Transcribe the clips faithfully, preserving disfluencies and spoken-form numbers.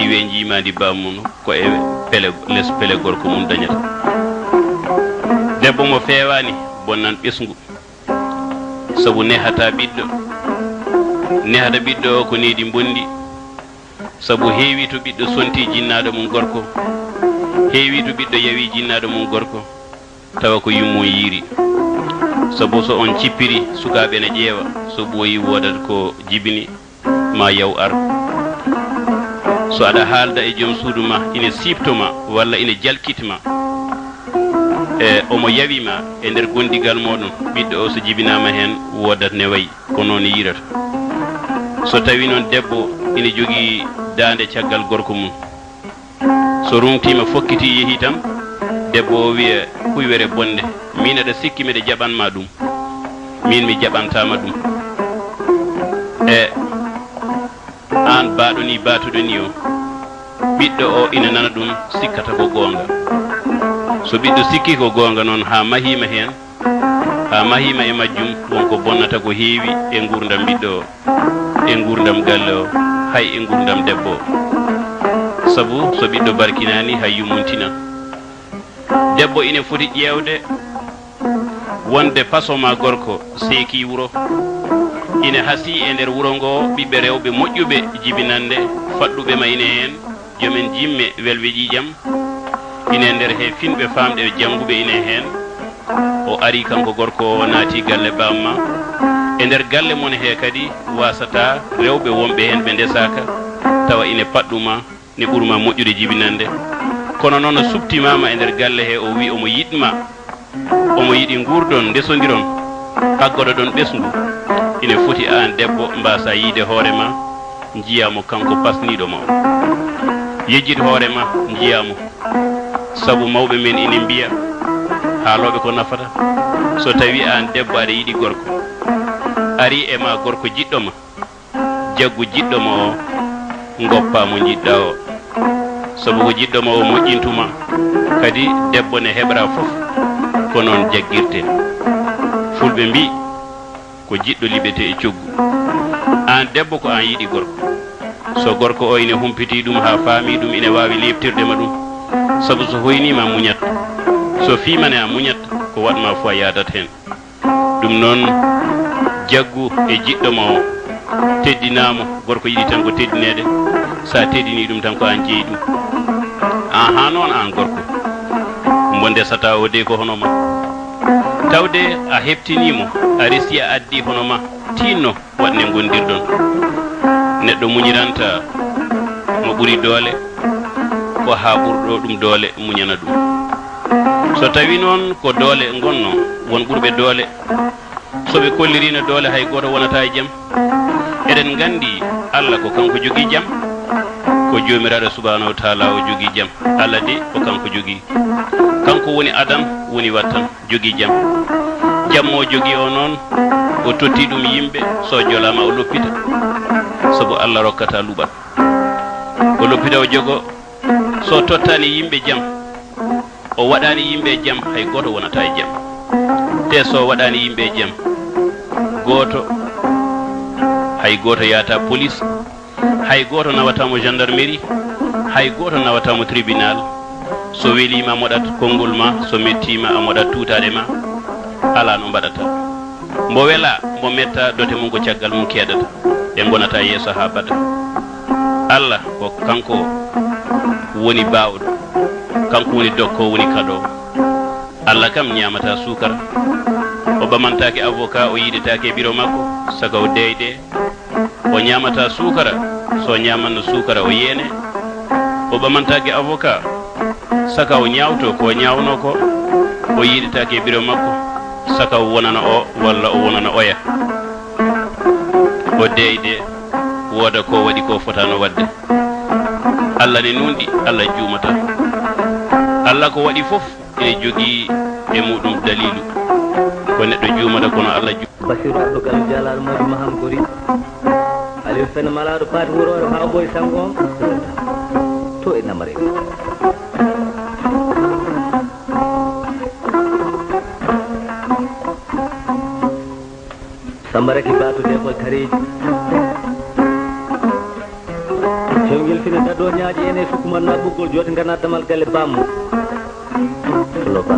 iwee njiimaandi bammum ko e pele, les pele gorko mum dañata. Debbo mo feewaani bonnan ɓesngu, sabu nehata ɓiɗɗo, nehata ɓiɗɗo o ko nehdi mbonndi, sabu heewi to ɓiɗɗo sonti jinnaaɗo mum gorko, heewi to ɓiɗɗo yawi jinnaaɗo mum gorko, tawa ko yummum yiiri. Sabu so on cippiri, sukaaɓe ene ƴeewa, so ɓooyi woodat ko jibini, ma yaw ar. So aɗa haalda e joom suudu ma, ine siifto ma walla ine jalkit ma, e omo yawi ma e nder gondigal mooɗon, ɓiɗɗo o so jibinaama heen, woodat ne wayi ko noon yiirata. So tawi noon debbo ine jogii daande caggal gorko mum, so ruŋtiima, fokkitii, yehii tan, debbo o wiya huywere bonnde, miin aɗa sikki miɗa jaɓan ma ɗum? Miin mi jaɓantaa ma ɗum. E aan baaɗo ni, baatuɗo ni o, ɓiɗɗo o ina nana ɗum, sikkata ko goonga. So ɓiɗɗo sikki ko goonga noon, haa mahiima heen, haa mahiima e majjum, won ko bonnata ko heewi e nguurndam ɓiɗɗo o, e nguurndam galle o, hay e nguurndam debbo o. Sabu so ɓiɗɗo barkinaani, hay yummum tinan. Debbo ine foti ƴeewde wonde paso ma gorko seekii wuro. Ine hasii e nder wuro ngo ɓiɓɓe rewɓe moƴƴuɓe jibinannde, faɗɗuɓe ma ine heen, joom en jimme welɓe ƴiiƴam, ine nder he finɓe faamɓe jannguɓe ine heen. O ari kanko gorko o, o naati galle bamma. E nder galle mon he kadi, waasata rewɓe wonɓe heen ɓe ndesaaka, tawa ine paɗɗu ma, ne ɓuru ma moƴƴude jibinannde. Kono noon o suɓtimaama e nder galle he, o wi omo yiɗ ma, omo yiɗi nguurdon, ndesondiron, paggoɗoɗon ɓesngu. Ine foti aan debbo mbaasa yiyde hoore ma, njiyaa mo kanko pasniiɗo ma o. Yejjit hoore ma, njiyaa mo. Sabu mawɓe men ine mbiya, haalooɓe ko nafata. So tawi aan debbo aɗa yiɗi gorko, ari e ma gorko jiɗɗo ma, jaggu jiɗɗo ma o, ngoppaa mo njiɗɗaa o. Sabu ko jiɗɗo ma o moƴƴintu ma, kadi debbo ne heɓra fof, ko noon jaggirtee. Fulɓe mbii, ko jiɗɗo liɓetee e coggu. Aan debbo, ko aan yiɗi gorko. So gorko o ine humpitii ɗum haa faamii ɗum, ine waawi leeptirde ma ɗum. Sabu so hoyniima, muñat. So fiimane, a muñat, ko waɗ ma fof a yaadat heen. Ɗum noon, jaggu e jiɗɗo ma o, teddinaa mo. Gorko yiɗi tan ko teddineede. So a teddinii ɗum tan, ko aan jeyi ɗum. Aan haa noon, aan gorko, mbo ndesataa o dey ko hono ma. Tawde a heɓtinii mo, a resii, a addii hono ma, tiinno waɗ ne ngondirɗon. Neɗɗo muñiranta mo ɓuri doole, ko haa ɓurɗo ɗum doole muñana ɗum. So tawi noon ko doole ngonnoo, won ɓurɓe doole, so ɓe kolliriino doole, hay gooto wonataa e jam. Eɗen nganndi Allah ko kanko jogii jam, ko Joomiraaɗo Subhaanahu wa Taala o jogii jam. Allah de ko kanko jogii. Kanko woni adan, woni wattan, jogii jam. Jam mo jogii o noon, o totti ɗum yimɓe, so jolaama o loppita. Sabu Allah rokkata luɓal. O loppita o jogo, so tottaani yimɓe jam, o waɗaani yimɓe jam, hay gooto wonata e jam. Te so waɗaani yimɓe jam, gooto, hay gooto yahata police, hay gooto nawata mo gendarmerie, hay gooto nawata mo tribunal. So weliima moɗat konngol ma, so mettiima a moɗat tuutaaɗe ma, alaa no mbaɗata. Mbo wela, mbo metta, dote mum ko caggal mum keedata. Ɓe ngonata yeeso haa bada. Allah ko kanko woni baawɗo, kanko woni dokkoowo, woni kaɗoowo. Allah kam ñaamata suukara. O ɓamantaake avocat, o yiidetaake e biro makko, saka o deeyde. O ñaamata suukara, so ñaamanno suukara o yeene. O ɓamantaake avocat, saka o ñaawto ko o ñaawnoo ko, o yiidetaake e biro makko, saka o wonana o walla o wonana oya. O deeyde, wooda ko waɗi ko fotaano waɗde. Allah ne nuunɗi, Allah juumata. Allah ko waɗi fof ene jogii e muɗum daliilu. Ko neɗɗo juumata, kono Allah ju- Basiru Abdou Gallo Diallo Mawɗo Maham Gori. Aliou Sene Malaaɗo Paati Wuroore Haw Boy Sango. To e Namare. Samba Raki Baatu Debol Kareeji. Fewngel Ina dadoo ñaaƴe ene sukkuman na ɓoggol jooɗi ngana damal galle bammo. Lo ba.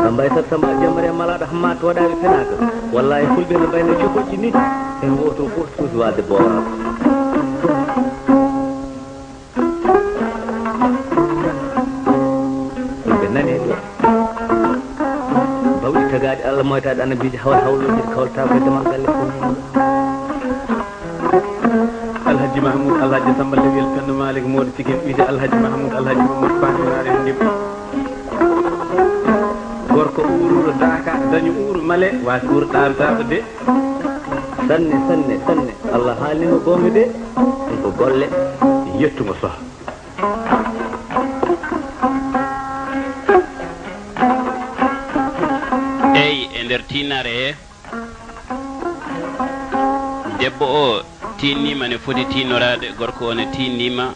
Bambay sat samba jamare malaɗa hamma to waɗaɓe fenaka. Wallahi fulɓe no mbayno cokoji ni. Hen woto fof suusi walde booraako. Ɓe nani ɗo. Bawɗi tagaaɗi Allah moytaaɗi annabiiji hawal hawlooji kawlataako e damal galle fof. Alhaji Mahmoud, Alhaji Samba Lewel, Penda Malik, Modou Cikin, wiide Alhaji Mahmoud, Alhaji Mamadou Fandinaare Ndimba. Gorko uururo daaka, daño uuro male, waasi uuro ɗaamtaako de. Sanne, sanne, sanne. Allah haalnima goonga de. Ɗum ko golle. Yettugo soh. Eyi, e nder tiinnaare he, debbo o tiinniima ne foti tiinnoraade, gorko o ne tiinniima,